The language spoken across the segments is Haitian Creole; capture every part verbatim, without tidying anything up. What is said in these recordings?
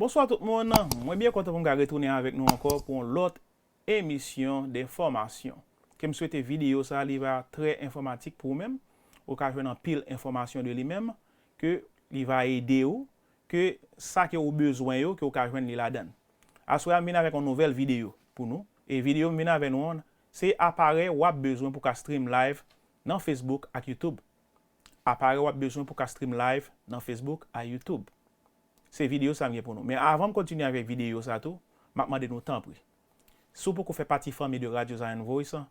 Bonswa tout moun, mwen byen kontan pou m ka retounen avèk nou ankò pou yon lòt emisyon de fòmasyon. Ke m swete videyo sa a li va trè enfòmatik pou ou menm, ou ka jwenn anpil enfòmasyon de li menm, ke li va ede ou, ke sa ke ou bezwen yo, ke ou ka jwenn li ladan l. Aswè a m vin avèk yon nouvèl videyo pou nou, e videyo m vin avè nou an, se aparèy w ap bezwen pou ka stream live nan Facebook ak YouTube. Aparèy w ap bezwen pou ka stream live nan Facebook ak YouTube. Se videyo sa m gen pou nou. Men avan m kontinye avèk videyo sa tou, m ap mande nou tanpri, si w poko fè pati fanmi de Radyo Zion Voice an,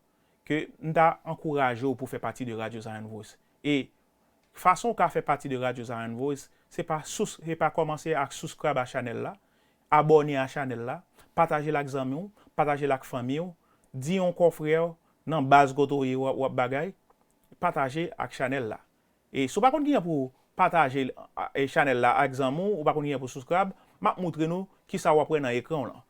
ke m ta ankouraje w pou fè pati de Radyo Zion Voice. E fason w ka fè pati de Radyo Zion Voice, se pa sous, se pa kòmanse ak subscribe a chanèl la, abòne a chanèl la, pataje l ak zanmi w, pataje l ak fanmi w, di yon konfrè w nan baz kote w ye w ap, w ap bagay, pataje ak chanèl la. E si w pa konn kijan pou pataje chanèl la ak zanmi w, ou pa konn kijan pou subscribe, m ap moutre nou kisa w ap wè nan ekran w lan.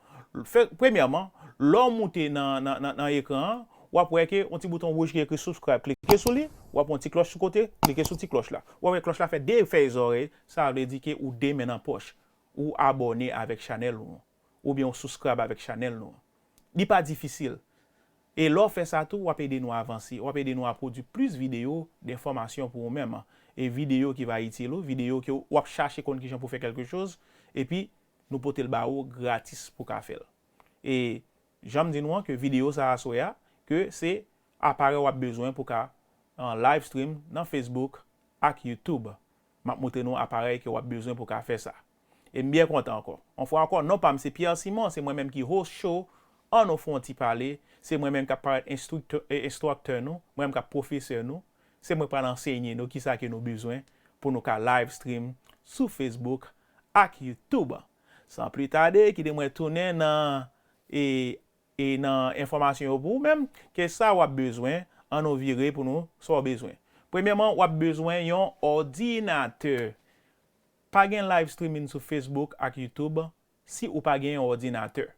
Fè, premyèman, lè w moute nan, nan, nan, nan ekran an, w ap wè ke yon ti bouton wouj ki ekri subscribe. Klike sou li, w ap wè yon ti klòch sou kote, klike sou ti klòch la. W ap wè klòch la fè de fèy zòrèy, sa vle di ke ou de men nan pòch. Ou abòne avèk chanèl nou an, oubyen ou subscribe avèk chanèl nou an. Li pa difisil. E lè w fè sa tou, w ap ede nou avanse, w ap ede nou a pwodui plis videyo de fòmasyon pou ou menm. E videyo ki va itil ou, videyo ke w ap chache konn kijan pou fè kèlke choz, epi nou pote l ba ou gratis pou ka fè l. E jan m di nou an, ke videyo sa aswè a, ke se aparèy w ap bezwen pou ka, an, live stream nan Facebook ak YouTube. M ap moutre nou aparèy ke w ap bezwen pou ka fè sa. E m byen kontan ankò. Yon fwa ankò, non pa m se Pierre Simon, se mwen menm ki host show Ann nou fè yon ti pale. Se mwen menm k ap parèt enstriktè, e, enstriktè nou, mwen menm k ap pwofesè nou. Se mwen k pral ansenye nou kisa ke nou bezwen pou nou ka live stream sou Facebook ak YouTube. San pli tade, kite mwen tounen nan, e, e nan enfòmasyon yo pou ou menm, ke sa w ap bezwen, ann nou vire pou nou, sa w bezwen. Premyèman, w ap bezwen yon òdinatè. Pa gen live streaming sou Facebook ak YouTube si ou pa gen yon òdinatè.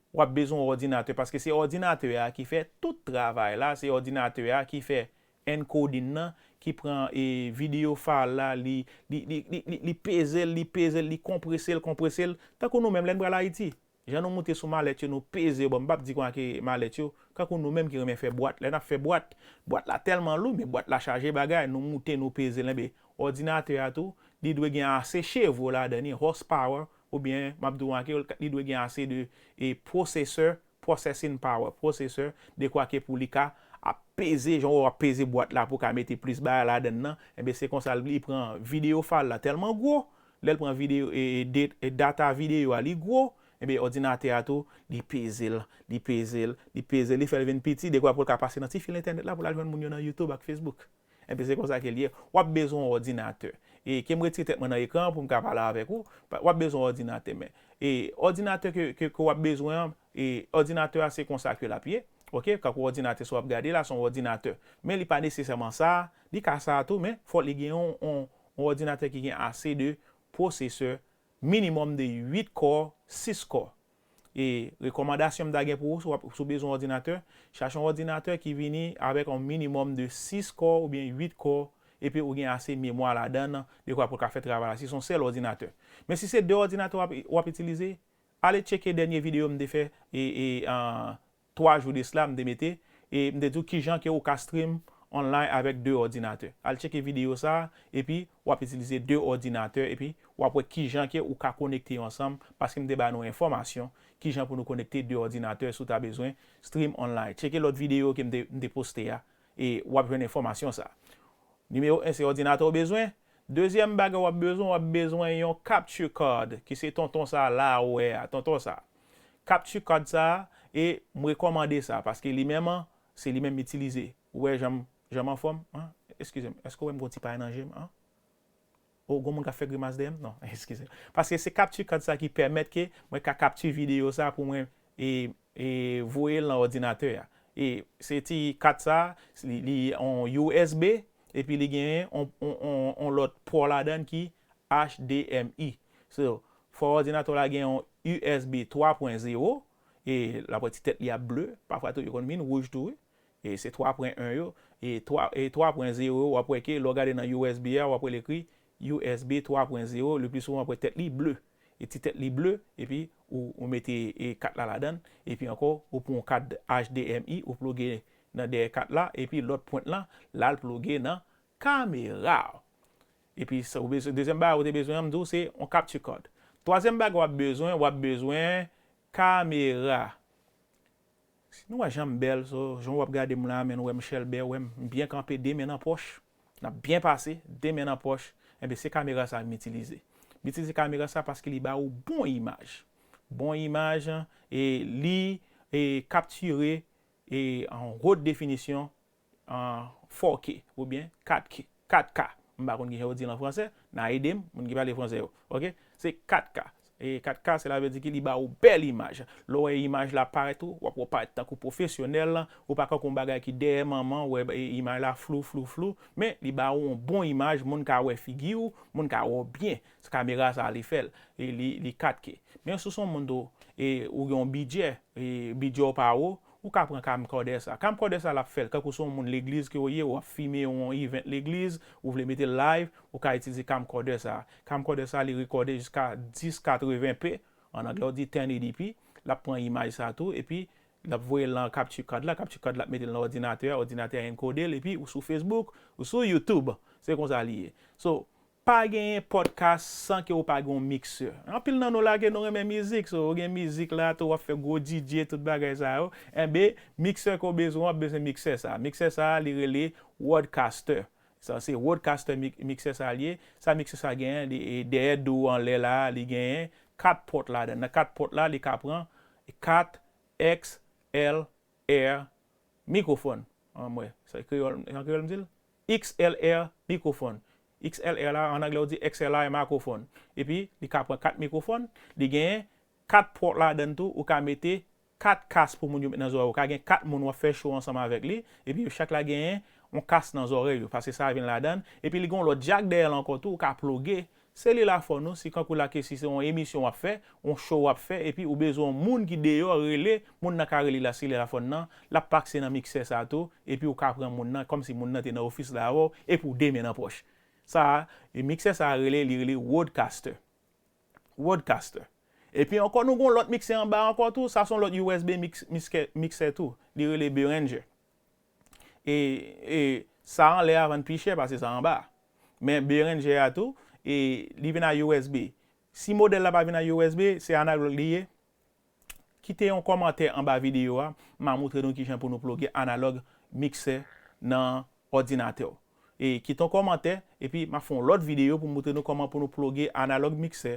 W ap bezwen yon òdinatè, paske se òdinatè a ki fè tout travay la, se òdinatè a ki fè encoding nan, ki pran, e, video file la, li, li, li, li, li, li peze l, li peze l, li konprese l, konprese l, tankou nou menm lè n pral Ayiti. Jan nou moute sou malèt yo, nou peze yo, bon, m p ap di kòman ke malèt yo, kankou nou menm ki renmen fè bwat. Lè n ap fè bwat, bwat la tèlman lou, men bwat la chaje bagay, nou moute, nou peze l, enben, òdinatè a tou, li dwe gen ase chevo ladan li, horsepower, oubyen, m ap di w anke, li dwe gen ase de, e, pwosesè, processing power, pwosesè, dekwa ke pou li ka ap peze, jan w ap peze bwat la pou ka mete plis bagay ladan l nan, enben, se konsa li pran video file la tèlman gwo, lè l pran video, e, e, de-, e data video a, li gwo, enben, òdinatè a tou, li peze l, li peze l, li peze l, li fè l vin piti, dekwa pou l ka pase nan ti fil entènèt la pou l al jwenn moun yo nan YouTube ak Facebook. Enben, se konsa ke l ye. W ap bezwen yon òdinatè. E ke m retire tèt mwen nan ekran an pou m ka pale avèk ou. W ap bezwen yon òdinatè, men, e, òdinatè ke, ke, ke w ap bezwen an, e, òdinatè a se konsa ke l ap ye. Oke, kankou òdinatè sa w ap gade la, se yon òdinatè. Men li pa nesesèman sa, li ka sa tou, men fòk li gen yon, yon, yon òdinatè ki gen ase de pwosesè, minimòm de uit kò, sis kò. E rekòmandasyon m ta gen pou ou, si w ap, si w bezwen yon òdinatè, chache yon òdinatè ki vini avèk yon minimòm de sis kò oubyen uit kò, epi ou gen ase memwa ladan l, dekwa pou l ka fè travay la, si se yon sèl òdinatè. Men si se de òdinatè w ap, w ap itilize, ale tcheke dènye videyo m te fè, e, e, an, twa jou de sila, m te mete, e m te di w kijan ke ou ka stream online avèk de òdinatè. Al tcheke videyo sa a, epi w ap itilize de òdinatè, epi w ap wè kijan ke ou ka konekte yo ansanm, paske m te ba nou enfòmasyon kijan pou nou konekte de òdinatè si w ta bezwen stream online. Tcheke lòt videyo ke m te, m te poste a, e w ap jwenn enfòmasyon sa a. Nimewo en, se òdinatè w bezwen. Dezyèm bagay w ap bezwen, w ap bezwen yon capture card, ki se tonton sa a la ou wè a, tonton sa a. Capture card sa a, e m rekòmande sa, paske li menm an, se li menm m itilize. Ou wè jan m, jan m anfòm, an? Eskize m, èske w wè m gon ti pay nan je m, an? O, gon moun k ap fè grimas dèyè m? Non, eskize m. Paske se capture card sa ki pèmèt ke mwen ka kapti videyo sa pou mwen e, e voye l nan òdinatè a. E se ti kat sa, li, li on U S B, epi li genyen on, on, on, on lòt pò ladan l ki H D M I. So, fò òdinatè w la gen yon U S B twa pwen zewo, e l ap wè ti tèt li ap ble, pafwa tou yo konn vin wouj tou, wi. E se twa pwen en yo, e twa, e twa pwen zewo yo, w ap wè ke lè w gade nan U S B a, w ap wè l ekri U S B twa pwen zewo, le pli souvan w ap wè tèt li ble. e ti tèt li ble, epi ou, ou mete e, kat la ladan, epi ankò, ou pran yon kat H D M I, ou ploge nan dèyè kat la, epi lòt pwent lan, l al ploge nan kamera. Epi sa, ou bezwen, dezyèm bagay ou te bezwen an, m di w, se yon capture card. Twazyèm bagay w ap bezwen, w ap bezwen kamera. Nou wè jan m bèl, so, jan w ap gade m la, men nou wè m chèlbè, wè m byen kanpe, de men nan pòch. N ap byen pase, de men nan pòch. Enben, se kamera sa m itilize. M itilize kamera sa paske li ba ou bon imaj. Bon imaj, e li e kaptire e an wot definisyon, an four K oubyen kat K, kat K. M pa konn kijan yo di l an fransè, n a ede m, moun ki pale fransè yo. Oke? Se kat K. E kat K, sela vle di ke li ba ou bèl imaj. Lè w wè imaj la parèt ou, w ap wè parèt tankou pwofesyonèl, ou pa kankou yon bagay ki dèyè manman, w wè e imaj la flou, flou, flou, men li ba ou yon bon imaj, moun ka wè figi w, moun ka wè w byen. Se kamera sa a li fè l, e li, li kat K. Men si w se yon moun tou, e ou gen yon bidjè, e bidjè w pa wo, ou ka pran camcorder sa. Camcorder sa l ap fè l, kankou se yon moun legliz ke w ye, w ap filme yon event legliz, ou vle mete l live, ou ka itilize camcorder sa. Camcorder sa, li rekòde jiska dis katreven P, an anglè w di ten eighty P, l ap pran imaj sa tou, epi l ap voye l nan capture card la, capture card la ap mete l nan òdinatè a, òdinatè a enkode l, epi ou sou Facebook, ou sou YouTube. Se konsa li ye. So, pa genyen podcast san ke ou pa gen yon miksè. Anpil nan nou la ke nou renmen mizik, so ou gen mizik la tou, w ap fè gwo D J, tout bagay sa yo. Enben, miksè ke w bezwen, w ap bezwen miksè sa. Miksè sa, li rele Rodecaster. Sa se Rodecaster mik-, miksè sa li ye. Sa miksè sa genyen, li, e dèyè do anlè la, li genyen kat pòt ladan. Nan kat pòt la, li ka pran kat X L R mikwofòn. An mwen, sa kreyòl, an kreyòl m di l? X L R mikwofòn. X L R la, an anglè ou di X L R mikwofòn. Epi, li ka pran kat mikwofòn, li genyen kat pòt ladan tou, ou ka mete kat kas pou moun yo met nan zòrèy. Ou ka gen kat moun w ap fè show ansanm avèk li, epi yo chak la genyen yon kas nan zòrèy yo, paske sa vin ladan. Epi li gen yon lòt jak dèyè l ankò tou, ou ka ploge selilafòn ou, si kankou la ke si se yon emisyon w ap fè, yon show w ap fè, epi ou bezwen yon moun ki deyò rele, moun nan ka rele la selilafòn nan, l ap pase nan miksè sa tou, epi ou ka pran moun nan, kòmsi moun nan te nan ofis la avè w, epi w de men nan pòch. Sa a, e miksè sa a rele, li rele Rodecaster. Rodecaster. Epi ankò, nou gen yon lòt miksè anba ankò tou, sa se yon lòt U S B mix-, miskè-, miksè tou. Li rele Behringer. E, e sa anlè a vann pi chè pase sa anba a. Men Behringer a tou, e li vin a U S B. Si modèl la pa vin a U S B, se analòg li ye. Kite yon kòmantè anba videyo a, m a moutre nou kijan pou nou ploge analòg miksè nan òdinatè w. E kite yon kòmantè, epi m a fè yon lòt videyo pou moutre nou kòman pou nou ploge analòg miksè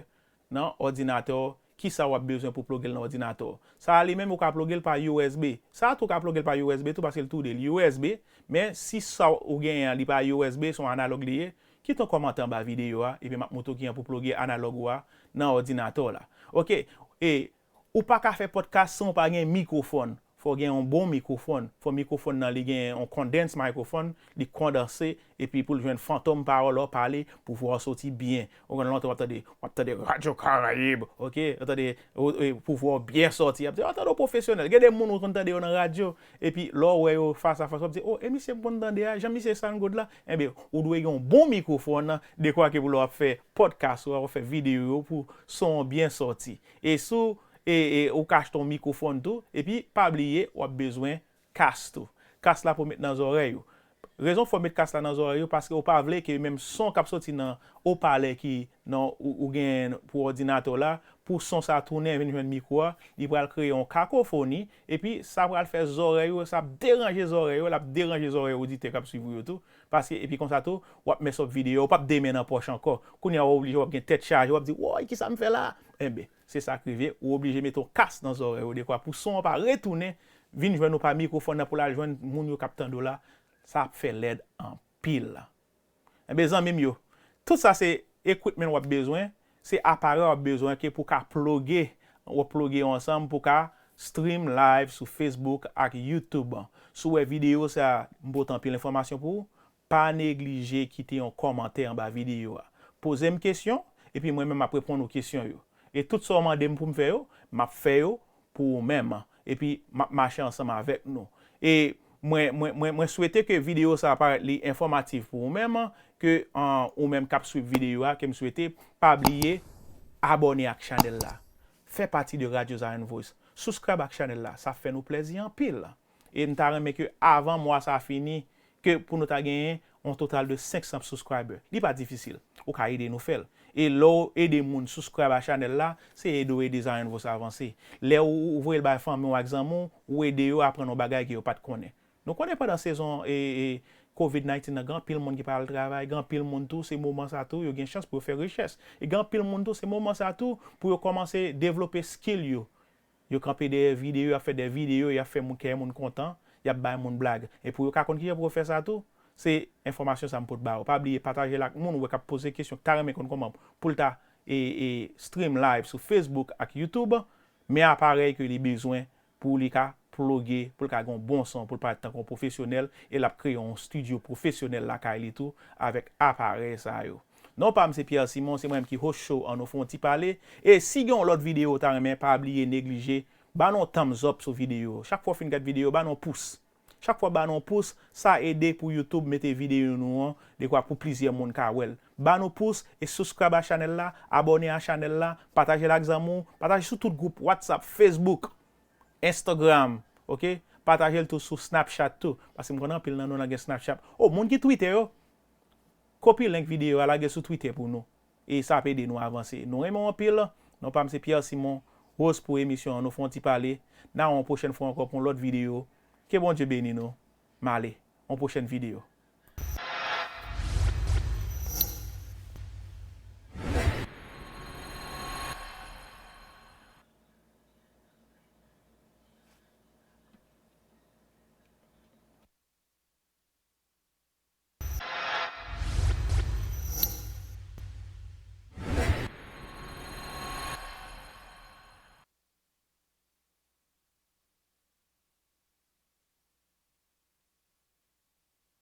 nan òdinatè w, kisa w ap bezwen pou ploge l nan òdinatè w. Sa a li menm, ou ka ploge l pa U S B. Sa a tou, ou ka ploge l pa U S B tou, paske l tou de l U S B, men si sa ou genyen an, li pa U S B, se yon analòg li ye, kite yon kòmantè anba videyo a, epi m ap moutre w kijan pou ploge analòg ou a nan òdinatè w la. Oke, e ou pa ka fè podcast san w pa gen mikwofòn. Fò w gen yon bon mikwofòn. Fò mikwofòn nan li gen yon condense microphone, li kondanse, epi pou l jwenn fantom pawòl lè w pale, pou vwa w soti byen. Ou konn lontan w ap tande, w ap tande Radio Caraïbe, oke? W ap tande, ou, e, pou vwa w byen sòti. W ap di, w ap tande w pwofesyonèl. Gen de moun ou konn tande yo nan radyo, epi lè w wè yo fas a fas, w ap di, o, e misye m konn tande a, jan misye sound good la? Enben, ou dwe gen yon bon mikwofòn, dekwa ke pou lè w ap fè podcast ou, w ap fè videyo yo, pou son an byen sòti. E si w e, e ou ka achte yon mikwofòn tou, epi pa bliye, w ap bezwen kas tou. Kas la pou met nan zòrèy ou. Rezon fò w met kas la nan zòrèy ou, paske ou pa vle ke menm son k ap soti nan opalè ki nan ou, ou gen pou òdinatè w la, pou son sa tounen vin jwenn mikwo a, li pral kreye yon kakofoni, epi sa pral fè zòrèy ou, sa ap deranje zòrèy ou, l ap deranje zòrèy oditè k ap swiv ou yo tou, paske, epi konsa tou, w ap mess up videyo, ou p ap de men nan pòch ankò. Kounye a, w oblije, w ap gen tèt chaje, w ap di, woy, kisa m fè la? Enben, se sa k rive, ou oblije mete yon kas nan zòrèy ou, dekwa pou son an pa retounen, vin jwenn ou pa mikwofòn nan pou l al jwenn moun yo k ap tande w la, sa ap fè lèd anpil. Enben, zanmi m yo, tout sa se equipment w ap bezwen, se aparèy w ap bezwen ke pou ka ploge, w ap ploge yo ansanm pou ka stream live sou Facebook ak YouTube. Si w wè videyo sa, m pote anpil enfòmasyon pou ou, pa neglije kite yon kòmantè anba videyo a. Poze m kesyon, epi mwen menm m ap reponn ou kesyon yo. E tout sa w mande m pou m fè yo, m ap fè yo pou ou menm. Epi m ap mache ansanm avèk nou. E mwen, mwen, mwen, mwen swete ke videyo sa a parèt li enfòmatif pou ou menm, ke, an, ou menm k ap swiv videyo a, ke m swete pa bliye abòne ak chanèl la. Fè pati de Radyo Zion Voice. Subscribe ak chanèl la. Sa ap fè nou plèzi anpil. E m ta renmen ke avan mwa sa a fini, ke pou nou ta genyen yon total de senk san subscriber. Li pa difisil. Ou ka ede nou fè l. E lè w ede moun subscribe a chanèl la, se ede w ede Zion Voice avanse. Lè ou, ou voye l bay fanmi w ak zanmi w, ou ede yo aprann yon bagay ke yo pa t konnen. Nou konnen pandan sezon e, e, covid nineteen nan, gen anpil moun ki pa al travay, gen anpil moun tou, se moman sa tou, yo gen chans pou yo fè richès. E gen anpil moun tou, se moman sa tou, pou yo kòmanse devlope skill yo. Yo kanpe dèyè videyo, y ap fè de videyo, y ap fè moun, kè moun kontan, y ap bay moun blag. E pou yo ka konn kijan pou yo fè sa tou, se enfòmasyon sa m pot ba ou. Pa bliye pataje l ak moun ou wè k ap poze kesyon, k ta renmen konn kòman pou l ta e, e, stream live sou Facebook ak YouTube, men aparèy ke li bezwen pou li ka ploge, pou l ka gen yon bon son, pou l parèt tankou yon pwofesyonèl, e l ap kreye yon estidyo pwofesyonèl lakay li tou avèk aparèy sa yo. Non pa m se Pierre Simon, se mwen menm ki host show Ann nou fè yon ti pale. E si gen yon lòt videyo ou ta renmen, pa bliye neglije ba nou thumbs up sou videyo. Chak fwa w fin gad videyo, ba nou pous. Chak fwa ba nou pous, sa ede pou YouTube mete videyo nou an dekwa pou plizyè moun ka wè l. Ba nou pous e subscribe a chanèl la, abòne a chanèl la, pataje l ak zanmi w, pataje sou tout gwoup WhatsApp, Facebook, Instagram, oke? Pataje l tou sou Snapchat tou, paske m konnen anpil nan nou nan gen Snapchat. O, moun ki Twitter yo, kopi link videyo a, lage sou Twitter pou nou. E sa ap ede nou avanse. Nou renmen w anpil. Non pa m se Pierre Simon, host pou emisyon Ann nou fè yon ti pale. N a wè yon pwochèn fwa ankò pou yon lòt videyo. Ke Bondye beni nou. M ale. Yon pwochèn videyo.